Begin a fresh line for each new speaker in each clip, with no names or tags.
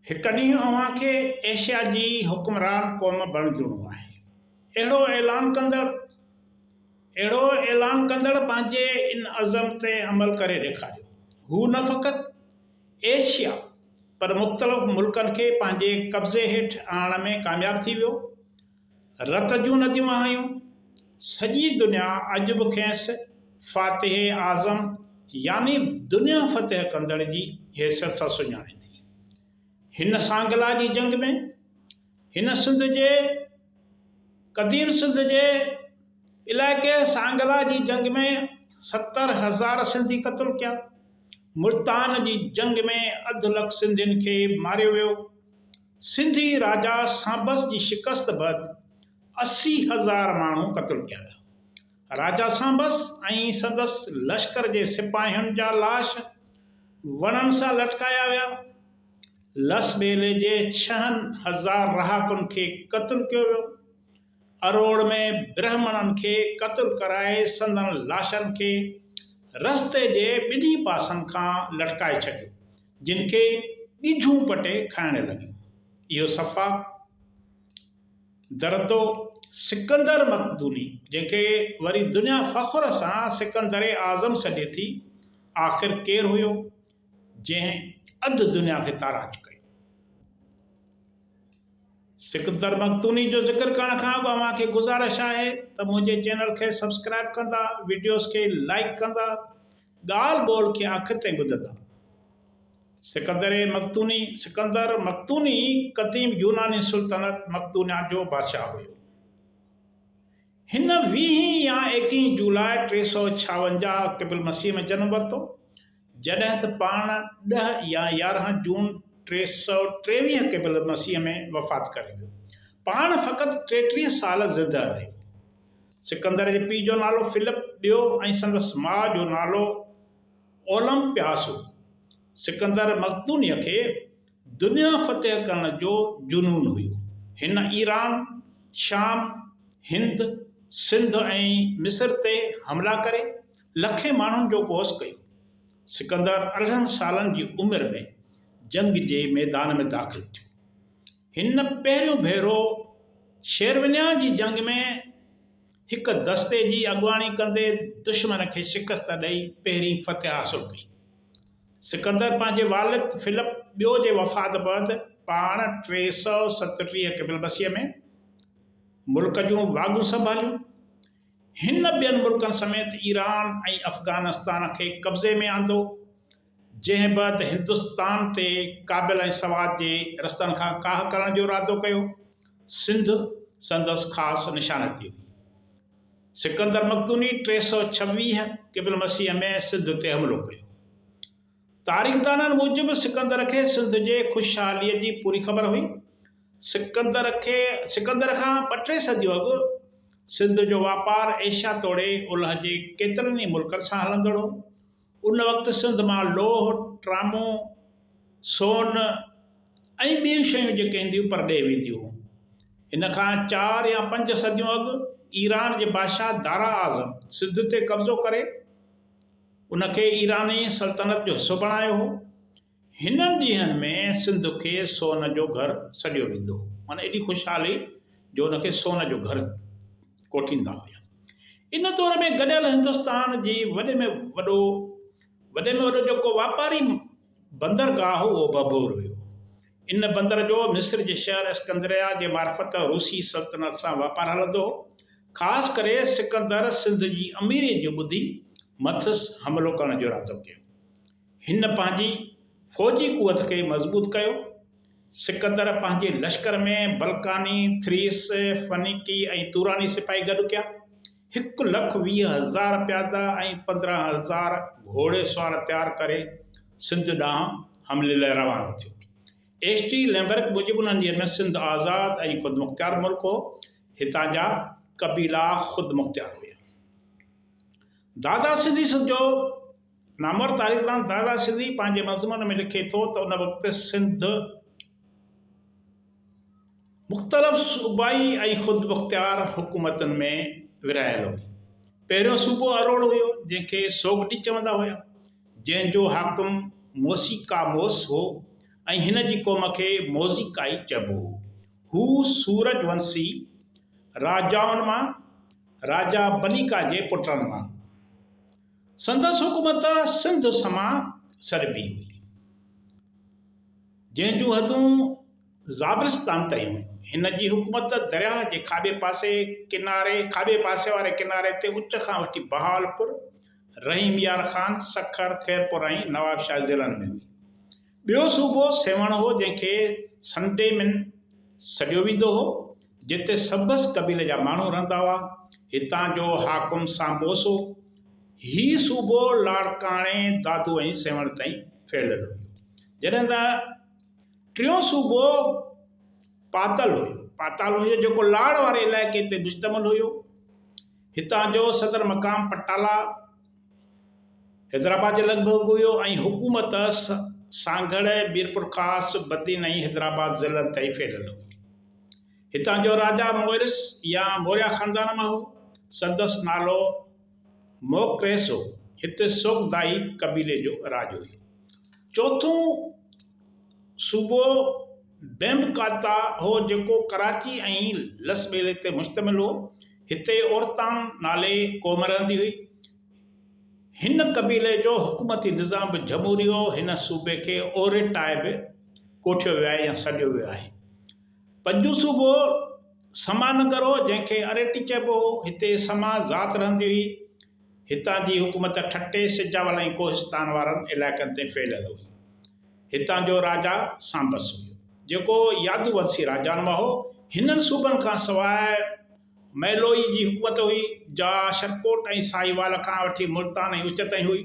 هڪ ڏينهن اوهان کي ايشيا جي حڪمران قوم بڻجڻو آهي. اهڙو اعلان ڪندڙ اهڙو اعلان ڪندڙ پنهنجي ان عزم تي عمل ڪري ڏيکاريو. هو نه فقط ايشيا پر مختلف ملڪن کي پنهنجي قبضي هيٺ آڻڻ ۾ ڪامياب ٿي ويو. رت جون نديون وهايون. سڄي دنيا اڄ به کيس فاتح اعظم يعني دنيا فتح ڪندڙ جي حيثيت سان سڃاڻي ٿي. هن سانگلا جي جنگ ۾ هن سنڌ جي قديم سنڌ جي علائقي سانگلا جي جنگ ۾ 70,000 سنڌي قتل ڪيا. ملتان جي جنگ ۾ اڌ لک سنڌين کي ماريو ويو. سنڌي راجا سانبس جي شڪست بعد 80,000 ماڻهو قتل ڪيا ويا. راجا سانبس ۽ سندس لشڪر جي سپاهين جا لاش وڻن سان لٽڪايا ويا. لس ٻيلي جي 6000 رهاڪن کي قتل ڪيو ويو. اروڙ ۾ برهمڻن کي قتل ڪرائي سندن لاشن کي رستي جي ٻنهي پاسن کان لٽڪائي ڇڏيو، جن کي ڳجهون پٽي کائڻ لڳيون. اهو صفا دردو سڪندر مقدوني، جنهن کي وري دنيا فخر سان سڪندر اعظم سڏي ٿي، آخر ڪير هيو، جنهن اڌ دنيا کي تاراج ڪيو؟ سڪندر مقدوني جو ذڪر ڪرڻ کان اڳ اوهان کي گذارش آهي ته منهنجي چينل کي سبسڪرائب ڪندا، وڊيوز کي لائيڪ ڪندا، ڳالهه ٻولهه کي آخر تائين ٻڌندا. سڪندر مقدوني، سڪندر مقدوني قديم يوناني سلطنت مقدونيا جو بادشاهه هيو. هن ويهين يا ايڪيهين جولاء 356 قبل مسيح ۾ جنم ورتو. جڏهن ته پاڻ ڏهه يا 11 جون 323 قبل مسيح ۾ وفات ڪري ويو. پاڻ فقط 33 سال زنده رهيو. سڪندر جي پيء جو نالو فلپ ٻيو ۽ سندس ماء جو نالو اولمپياس هو. سڪندر مقدونيه کي دنيا فتح ڪرڻ جو جنون هيو. هن ايران، شام، هند، سنڌ ۽ مصر تي حملا ڪري لکين ماڻهن جو ڪوس ڪيو. سڪندر 18 سالن جي عمر ۾ جنگ جي ميدان ۾ داخل ٿيو. هن پهريون ڀيرو شيرونيا جي جنگ ۾ هڪ دستي جي اڳواڻي ڪندي دشمن کي شڪست ڏئي پهرين فتح حاصل ڪئي. سڪندر پنهنجي والد فلپ ٻيو جي وفات بعد پاڻ 337 قبل مسيح ۾ ملڪ جون واڳون سنڀاليون. هن ٻين ملڪن سميت ايران ۽ افغانستان کي قبضي ۾ آندو، جنهن بعد هندستان تي ڪابل ۽ سوات جي رستن کان ڪاهه ڪرڻ جو ارادو ڪيو. سنڌ سندس خاص نشاني تي هئي. سڪندر مقدوني 326 قبل مسيح ۾ سنڌ تي حملو ڪيو. تاريخدانن موجب سڪندر کي سنڌ جي خوشحاليء جي پوري خبر هئي. سڪندر کي سڪندر کان ٻه ٽي صديون اڳ سنڌ جو واپار ايشيا توڙي اولهه جي ڪيترن ئي ملڪن سان هلندڙ هو. ان وقت سنڌ مان لوهه، ٽرامو، سون ۽ ٻيون شيون جيڪي اينديون پرڏيهه وينديون هيون. هن کان چار يا پنج صديون اڳ ايران جي بادشاهه دارا اعظم سنڌ تي قبضو ڪري ان کي ايراني سلطنت جو حصو بڻايو هو. هنن ڏينهن ۾ سنڌ کي سون جو گهر سڏيو ويندو هو. معنيٰ ايڏي خوشحالي جو ان کي سون جو گهر ڪوٺيندا هيا. ان دور ۾ گڏيل هندستان جي وڏي ۾ وڏو وڏي ۾ وڏو جيڪو واپاري بندرگاهه هو اهو ببور هيو. ان بندر جو مصر جي شهر اسڪندريه جي معرفت روسي سلطنت سان واپار هلندو هو. خاص ڪري سڪندر سنڌ جي اميريء جو ٻڌي مٿس حملو ڪرڻ جو ارادو ڪيو. هن پنهنجي فوجي قوت کي مضبوط ڪيو. سڪندر پنهنجي لشڪر ۾ بلقاني، ٿريس، فنيقي ۽ توراني سپاهي گڏ ڪيا. 1,20,000 پيادا ۽ 15,000 گهوڙي سوار تيار ڪري سنڌ ڏانهن حملي لاء روانو ٿيو. ايڇ ٽي ليمبرڪ موجب انهن ڏينهن ۾ سنڌ آزاد ۽ خودمختيار ملڪ هو. هتان جا قبيلا خودمختيار هيا. دادا سنڌي سنڌ جو نامور تاريخدان دادا سنڌي پنهنجي مضمون ۾ لکي ٿو ته ان وقت سنڌ مختلف صوبائي ۽ خودمختيار حڪومتن ۾ ورهايل هئي. پهريون صوبو اروڙ هيو جنهن کي سوگڊي چوندا هيا، جنهن جو حاڪم موسيڪاموس هو. ۽ هن جي قوم کي موزيڪائي چئبو هو. هو سورج ونسي راجائن مان راجا بليڪا جي پٽن مان هو. سندس حڪومت سنڌ سما سڏبي هئي، جنهن جون حدون زابلستان تائين هيون. هن جي حڪومت درياهه جي کاٻي پاسي ڪناري کاٻي پاسي واري ڪناري تي اچ کان وٺي بهاولپور، رحيم يار خان، سکر، خيرپور ۽ نوابشاهه ضلعن ۾ هئي. ٻيو صوبو سيوهڻ هو، جنهن کي سنڊيمن سڏيو ويندو هو، جتي سبس قبيلي جا ماڻهو رهندا هئا. هتان جو حاڪم سامبوس هو. هي صوبو لاڙڪاڻي، دادو ۽ سيوهڻ تائين ڦهليل هيو. جڏهن ته ٽيون صوبو پاتل هيو، پاتال هيو، جيڪو لاڙ واري علائقي تي مشتمل هيو. هتان جو صدر مقام پٽالا حيدرآباد جي لڳ ڀڳ هيو ۽ حڪومت سانگهڙ، ميرپورخاص، بدين ۽ حيدرآباد ضلعن تائين ڦهليل هئي. هتان جو راجا مورس يا موريا خاندان مان هو. سندس نالو موڪريس هو. هتي سوگدائي قبيلي جو راڄ هيو. چوٿون صوبو بيمبڪاتا هو جيڪو ڪراچي ۽ لس ٻيلي تي مشتمل هو. هتي اورتان نالي قوم رهندي هئي. هن قبيلي جو حڪومتي نظام به جمهوري هو. هن صوبي کي اوريٽائي به ڪوٺيو ويو آهي يا سڏيو ويو آهي. پنجون صوبو سما نگر هو، جنهن کي اريٽي چئبو هو. هتي سما ذات رهندي هئي. هتان جي حڪومت ٺٽي، سجاول ۽ ڪوهستان وارن علائقن تي ڦهليل هئي. هتان جو راجا سامبس هيو، جيڪو يادو ونسي راجائن مان هو. هنن صوبن کان سواء ميلوئي جي حڪومت هئي، جا شرڪوٽ ۽ ساهيوال کان وٺي ملتان ۽ اچ تائين هئي.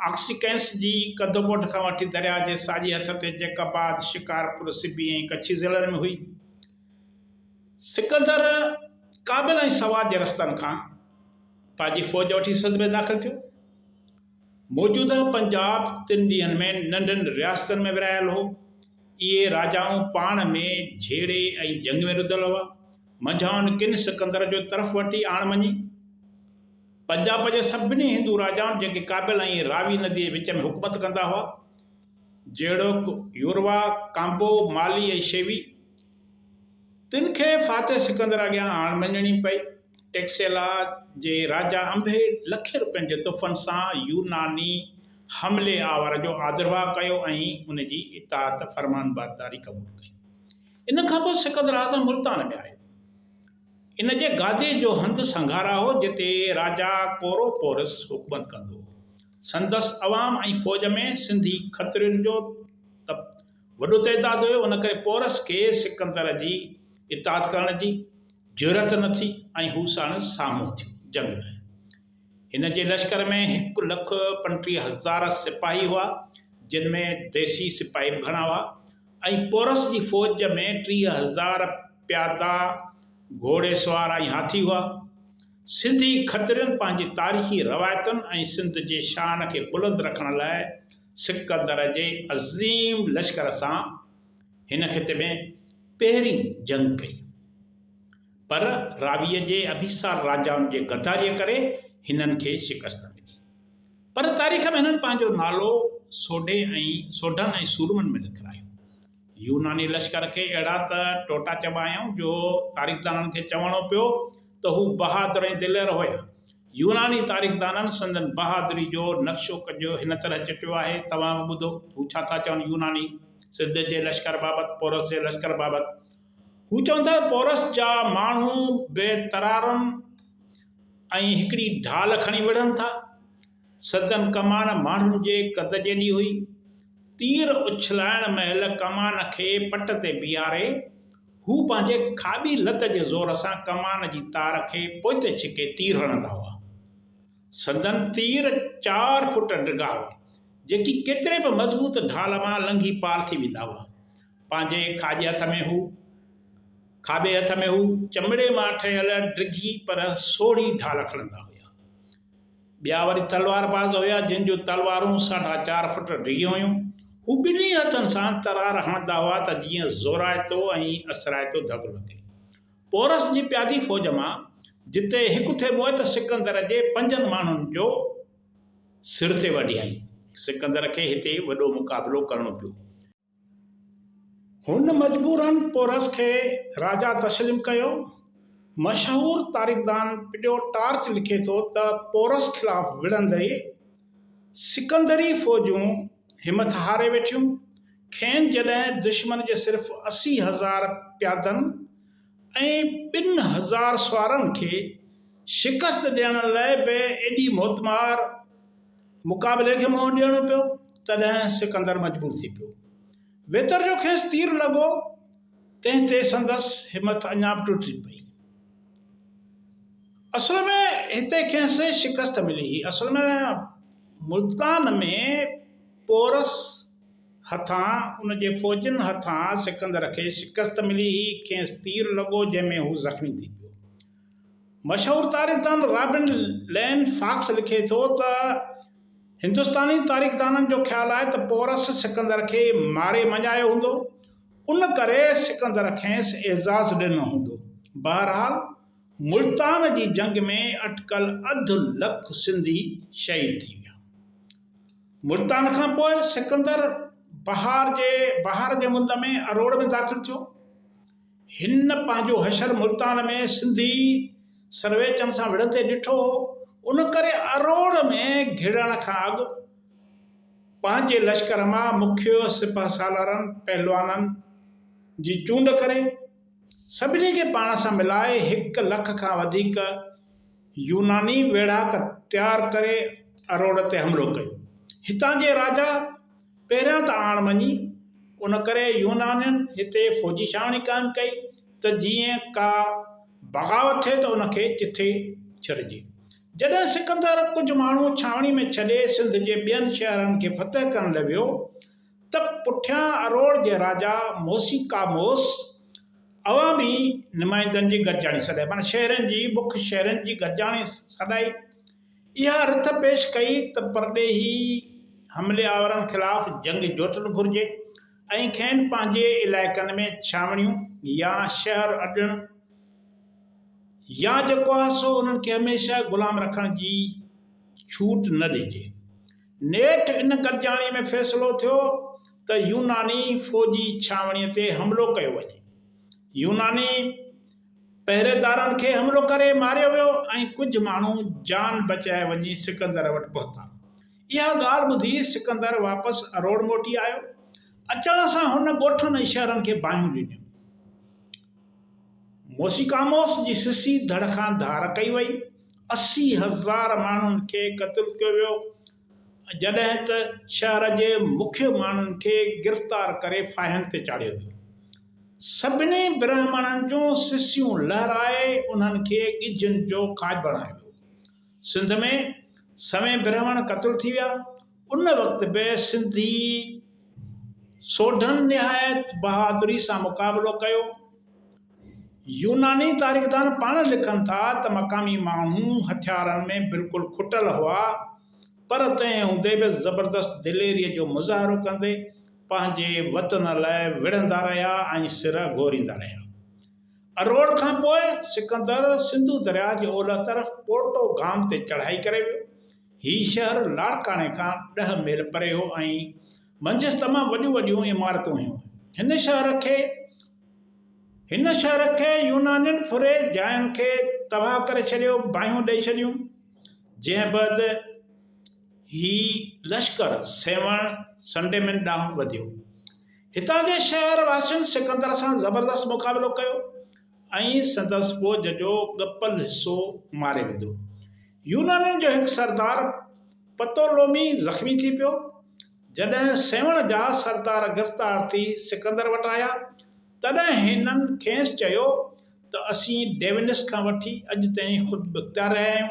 آڪسيڪينس جي ڪڌڪوٽ کان وٺي درياء جي ساڄي هٿ تي جيڪب آباد، شڪارپور، سبي ۽ ڪڇي ضلعن ۾ هئي. سڪندر ڪابل ۽ سوات جي رستن کان پنهنجي فوج وٺي سنڌ ۾ داخل ٿيو. موجوده پنجاب تن ڏينهن ۾ ننڍين رياستن ۾ ورهايل هو. اهي راجائون پاڻ ۾ جهيڙي ۽ جنگ ۾ رڌل هئا. منجهائن ڪن سڪندر جو طرف وٺي آڻ مڃي. پنجاب جي سڀني هندو راجائن جيڪي ڪابل ۽ راوي نديء جي وچ ۾ حڪومت ڪندا هئا، جهڙوڪ يوروا، ڪامبو، مالي ۽ شيوي، تن کي فاتح سڪندر اڳيان آڻ مڃڻي پئي. ٽيڪسيلا جي راجا انڀي لکين روپين جي تحفن سان يوناني حملي آور جو آدرڀاء ڪيو ۽ ان جي اطاعت فرمانبرداري قبول ڪئي. ان کان پوء سڪندر اعظم ملتان ۾ آيو. ان جي گادي جو هنڌ سنگهارا هو جتي راجا ڪوروپورس حڪومت ڪندو هو. سندس عوام ۽ فوج ۾ سنڌي کترين جو ته وڏو تعداد هيو ان ڪري پورس کي سڪندر جي اطاعت ڪرڻ جي جرئت نه ٿي ۽ هو ساڻس سامهون ٿيو جنگ لاء. هن جي لشڪر ۾ هڪ لک 25 هزار سپاهي هئا، جن ۾ ديسي سپاهي به گهڻا هئا ۽ پورس جي فوج ۾ 30 هزار پيادا، گهوڙي سوار ۽ هاٿي هئا. سنڌي کترين پنهنجي تاريخي روايتن ۽ سنڌ جي شان کي بلند رکڻ لاء سڪندر جي عظيم لشڪر سان هن خطي ۾ پهرين جنگ ڪئي، پر راويء جي اڀيسار راجائن جي غداريء ڪري هنن کي شڪست ملي. پر تاريخ ۾ هنن پنهنجو نالو سوڍي ۽ سوڍن ۽ سورمن ۾ لکرايو. يوناني لشڪر کي اهڙا ته ٽوٽا چٻايائون جو تاريخدانن کي چوڻو پيو ته هو بهادر ۽ دلير هيا. يوناني تاريخدانن سندن بهادري جو نقشو ڪجهه هن طرح چٽيو آهي، توهان به ٻڌو، هو ڇا ٿا چون يوناني سنڌ جي لشڪر بابت، پورس جي لشڪر بابت. هو چون ٿا ته پورس جا ماڻهو به ترارن ۽ هڪڙي ڍال کڻي وڙهن ٿا. سندن ڪمان ماڻهن جي قد جيڏي هئي. تير اڇلائڻ مهل ڪمان کي پٽ تي بيهاري هو پنهنجي کاٻي لت جي زور سان ڪمان جي تار کي پوئتي ڇڪي تير هڻندا هئا. سندن تير چار فوٽ ڊگها هئا، جيڪي ڪيتري به مضبوط ڍال مان لنگهي پار ٿي ويندا هئا. پنهنجي کاڄي هٿ ۾ هو کاٻي هٿ ۾ هو چمڙي مان ٺهيل ڊگهي پر سوڙهي ڍال کڻندا هيا. ٻيا وري تلوار باز هيا، جن جون تلوارون ساڍا چار فٽ ڊگهيون هيون. هو ٻنهي هٿن سان ترار هڻندا هئا ته جيئن زورائتو ۽ اثرائتو ڌڪ لڳي. پورس جي پيادي فوج مان جتي هڪ ٿي موئي ته سڪندر جي پنجن ماڻهن جو سر ٿي وڍيائين. سڪندر کي هتي وڏو مقابلو ڪرڻو پيو. هن مجبوراً پورس کي راجا تسليم ڪيو. مشهور تاريخدان پڊيو ٽارچ لکي ٿو ته پورس خلاف وڙهندي سڪندري فوجون همٿ هاري ويٺيون. کين جڏهن دشمن جي صرف 80,000 پيادن ۽ 2000 سوارن کي شڪست ڏيڻ لئه به ايڏي موتمار مقابلي کي منهن ڏيڻو پيو، تڏهن سڪندر مجبور ٿي پيو. ويتر جو کيس تير لڳو، تنهن تي سندس همٿ اڃا به ٽٽي پئي. اصل ۾ هتي کيس شڪست ملي هئي. اصل ۾ ملتان ۾ پورس هٿان ان جي فوجين هٿان سڪندر کي شڪست ملي هئي، کيس تير لڳو، جنهن ۾ هو زخمي ٿي پيو. مشهور تاريخدان رابن لين فاڪس لکي ٿو ته هندستاني تاريخدانن جو خيال آهي ته پورس سڪندر کي ماري مڃايو هوندو، ان ڪري سڪندر کيس اعزاز ڏنو هوندو. بهرحال ملتان جي جنگ ۾ اٽڪل اڌ لک سنڌي شهيد ٿي ويا. ملتان کان پوء سڪندر بهار جي بهار جي مند ۾ اروڙ ۾ داخل ٿيو. هن پنهنجو حشر ملتان ۾ سنڌي سرويچن سان وڙهندي ڏٺو هو، ان ڪري اروڙ ۾ گهڙڻ کان اڳ پنهنجي لشڪر مان مکيه سپهه سالارن، پهلوانن، جي چونڊ ڪري، سڀني کي پاڻ سان ملائي هڪ لک کان وڌيڪ يوناني ويڙهاڪ تيار ڪري اروڙ تي حملو ڪيو. هتان جي راجا پهريان ته آڻ مڃي، ان ڪري يونانين هتي فوجي ڇانوڻي قائم ڪئي ته جيئن ڪا بغاوت ٿئي ته ان کي چٿي ڇڏجي. جڏهن سڪندر ڪجهه ماڻهو ڇانوڻي ۾ ڇڏي سنڌ جي ٻين شهرن کي فتح ڪرڻ لئه ويو ته پٺيان اروڙ جي راجا موسيڪاموس عوامي نمائندن جي گڏجاڻي سڏائي معنيٰ شهرين جي مک شهرين جي گڏجاڻي سڏائي. اها رٿ پيش ڪئي ته پرڏيهي حملي آورن خلاف جنگ جوٽڻ گهرجي ۽ کين پنهنجي علائقن ۾ ڇانوڻيون يا شهر اڏڻ يا جيڪو آهي سو انهن کي هميشه غلام رکڻ جي ڇوٽ نه ڏجي. نيٺ ان گڏجاڻي ۾ فيصلو ٿيو ته يوناني فوجي ڇانوڻي تي حملو ڪيو وڃي. يوناني پهريدارن کي حملو ڪري ماريو ويو ۽ ڪجهه ماڻهو جان بچائي وڃي سڪندر وٽ پهتا. اها ڳالهه ٻڌي سڪندر واپس اروڙ موٽي آيو. اچڻ سان هن ڳوٺن ۽ شهرن کي باهيون ڏنيون. موسيڪاموس جي سسي ڌڙ کان ڌار ڪئي وئي. 80,000 ماڻهن کي قتل ڪيو ويو. جڏهن ته شهر جي مکيه ماڻهن کي گرفتار ڪري ڦاهين تي چاڙهيو ويو. سڀني برهمڻن جون سسيون لهرائي انهن کي ڳجهين جو کاڄ بڻايو ويو. سنڌ ۾ سوين برهمڻ قتل ٿي ويا. ان وقت به سنڌي سوڍن نهايت بهادري سان مقابلو ڪيو. يوناني تاريخدان پاڻ لکن ٿا ته مقامي ماڻهو هٿيارن ۾ بلڪل کٽل هئا، پر تنهن هوندي به زبردست دليريء جو مظاهرو ڪندي پنهنجي وطن لاء وڙهندا رهيا ۽ سر گهوريندا رهيا. اروڙ کان پوء سڪندر سنڌو درياء جي اولهه طرف پورٽو گام تي چڙهائي ڪري ويو. هي شهر لاڙڪاڻي کان ڏهه ميل پري هو ۽ منجهس تمام وڏيون وڏيون عمارتون هيون. هن شهر کي هن شهر کي يونانين ڦري جاين کي تباهه ڪري ڇڏيو، باهيون ڏئي ڇڏيون، جنهن بعد هي لشڪر سيوهڻ سنڊيمن ڏانهن وڌيو. هتان جي شهر واسين سڪندر سان زبردست مقابلو ڪيو ۽ سندس فوج جو ڳپل حصو ماري وڌو. يونانين جو هڪ سردار پتولومي زخمي ٿي پيو. جڏهن سيوهڻ جا سردار گرفتار ٿي سڪندر وٽ آيا، تڏهن هنن کيس چيو ته اسين ڊيونس کان وٺي اڄ تائين خودمختيار رهيا آهيون،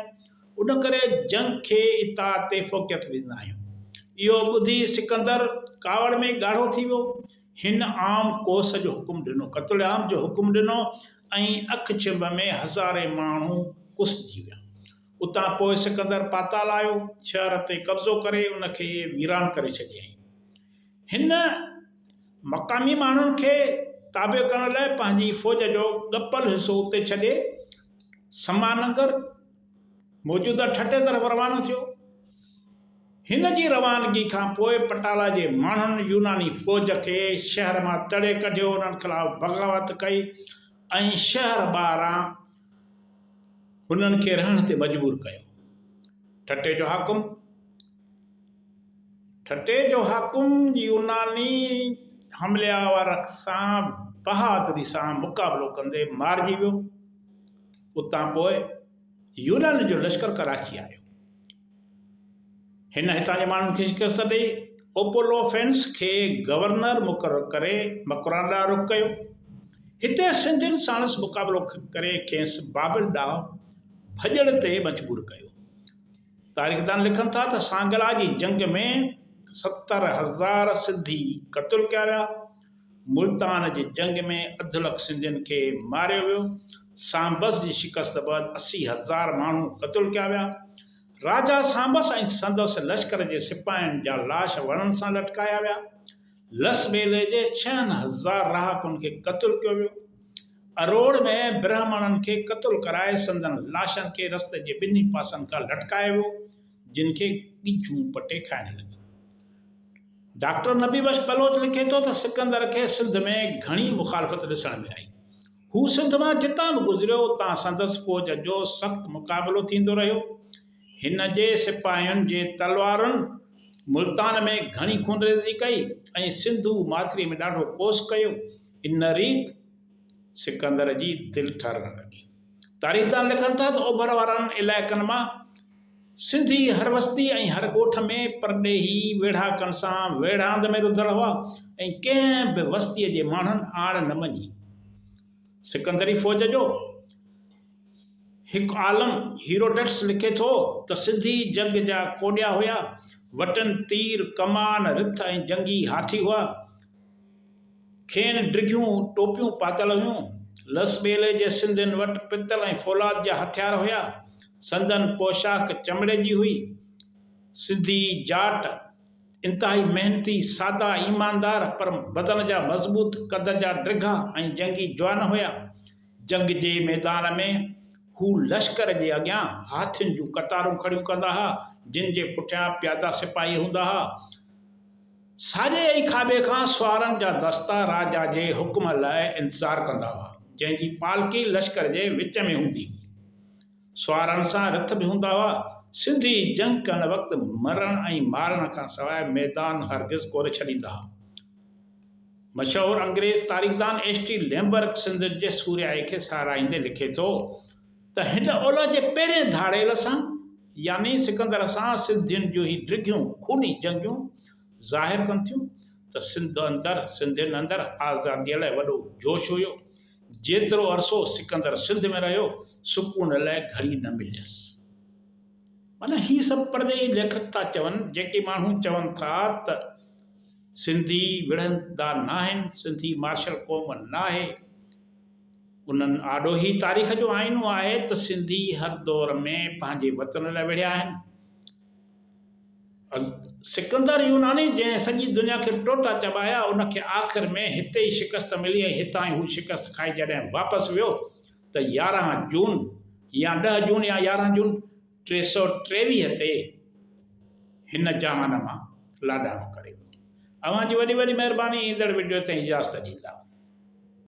ان ڪري جنگ کي اطاعت تي فوقيت ڏيندا آهيون. اهو ٻڌي سڪندر ڪاوڙ ۾ ڳاڙهو ٿي ويو. هن عام ڪوس جو حڪم ڏنو، قتل عام جو حڪم ڏنو ۽ اک ڇنڀ ۾ هزارين ماڻهو ڪسجي ويا. اتان پوء سڪندر پاتال آيو، شهر تي قبضو ڪري ان کي ويران ڪري ڇڏيائين. هن مقامي ماڻهن کي تابع ڪرڻ لاء پنهنجي فوج جو ڳپل حصو اتي ڇڏي سماننگر، موجوده ٺٽي، طرف روانو ٿيو. هن جي روانگي کان پوء پٽالا جي ماڻهن يوناني فوج کي شهر مان تڙي ڪڍيو، انهن خلاف بغاوت ڪئي ۽ شهر ٻاهران هنن کي رهڻ تي مجبور ڪيو. ٺٽي جو حاڪم، ٺٽي جو حاڪم يوناني حملي آور سان بهادري سان مقابلو ڪندي مارجي ويو. اتان پوء يونانين جو لشڪر ڪراچي آيو. هن هتان جي ماڻهن کي شڪست ڏئي اوپولوفينس کي گورنر مقرر ڪري مڪران ڏانهن رخ ڪيو. هتي سنڌين ساڻس مقابلو ڪري کيس بابل ڏانهن ڀڄڻ تي مجبور ڪيو. تاريخدان لکن ٿا ته سانگلا جي جنگ ۾ 70,000 سنڌي قتل ڪيا ويا. ملتان جي جنگ ۾ اڌ لک سنڌين کي ماريو ويو. سامبس جي شڪست بعد 80,000 ماڻهو قتل ڪيا ويا. راجا سامبس ۽ سندس لشڪر جي سپاهين جا لاش وڻن سان لٽڪايا ويا. لس ٻيلي جي 6000 رهاڪن کي قتل ڪيو ويو. اروڙ ۾ برهمڻن کي قتل ڪرائي سندن لاشن کي رستي جي ٻنهي پاسن کان لٽڪايو ويو، جن کي ڳجهون پٽي کائڻ لڳيون. ڊاڪٽر نبي بخش بلوچ لکي ٿو ته سڪندر کي سنڌ ۾ گهڻي مخالفت ڏسڻ ۾ آئي. هو سنڌ مان جتان به گذريو اتان سندس فوج جو سخت مقابلو ٿيندو رهيو. هن جي سپاهين جي تلوارن ملتان ۾ گهڻي خونريزي ڪئي ۽ سنڌو ماٿري ۾ ڏاڍو ڪوس ڪيو. ان ريت سڪندر جي دل ٺرڻ لڳي. تاريخدان لکن ٿا ته اوڀر وارن علائقن مان سنڌي هر وستي ۽ هر ڳوٺ ۾ پرڏيهي ويڙهاڪن سان ويڙهاند ۾ رڌل هئا ۽ ڪنهن به وستيء جي ماڻهن آڻ نه مڃي. سڪندري فوج جو هڪ عالم هيروڊٽس لکي ٿو ته سنڌي جنگ جا ڪوڏيا هيا، وٽن تير، ڪمان، رٿ ۽ جنگي هاٿي هئا. کين ڊگهيون ٽوپيون پاتل هيون. لس ٻيلي جي سنڌين وٽ پتل ۽ فولاد جا هٿيار هيا. سندن پوشاڪ چمڙي جي هئي. سنڌي جاٽ انتهائي محنتي، سادا، ايماندار پر بدن جا مضبوط، قد جا ڊگها ۽ جنگي جوان هيا. جنگ جي ميدان ۾ هو لشڪر جي اڳيان هاٿين جون قطارون کڙيون ڪندا ها، جن جي پٺيان پيادا سپاهي هوندا ها. ساڄي ۽ کاٻي کان سوارن جا دستا راجا جي حڪم لاء انتظار ڪندا هئا، جنهن جي پالڪي لشڪر جي وچ ۾ هوندي هئي. سوارن سان رٿ به هوندا هئا. سنڌي جنگ ڪرڻ وقت مرڻ ۽ مارڻ کان سواء ميدان هرگز ڪونه ڇڏيندا هئا. مشهور انگريز تاريخدان ايس ٽي ليمبرڪ سنڌ جي سورهيائي کي ساراهيندي لکي ٿو ته هن اولهه جي پهرين ڌاڙيل سان يعني سڪندر سان سنڌين جون هي ڊگهيون خوني جنگيون ظاهر ڪن ٿيون ته سنڌ اندر سنڌين اندر آزاديء لاء وڏو جوش هيو. جيترو عرصو سڪندر سنڌ ۾ رهيو، سڪون لاء گهڙي نه مليس. معنيٰ هي سڀ پرڏيهي ليکڪ ٿا چون، جيڪي ماڻهو چون ٿا ته سنڌي وڙهندا ناهن، سنڌي مارشل قوم ناهي. انهن آڏو هي تاريخ جو آئينو آهي ته سنڌي هر دور ۾ پنهنجي وطن لاء وڙهيا آهن. سڪندر يوناني جنهن سڄي دنيا کي ٽوٽا چٻايا ان کي آخر ۾ هتي ئي شڪست ملي ۽ هتان ئي هو شڪست کائي جڏهن واپس ويو ته 11 جون يا ڏهه جون يا 11 جون 323 تي هن جهان مان لاڏاڻو ڪري ويو. اوهان جي وڏي وڏي مهرباني ايندڙ وڊيو تائين اجازت ڏيندا.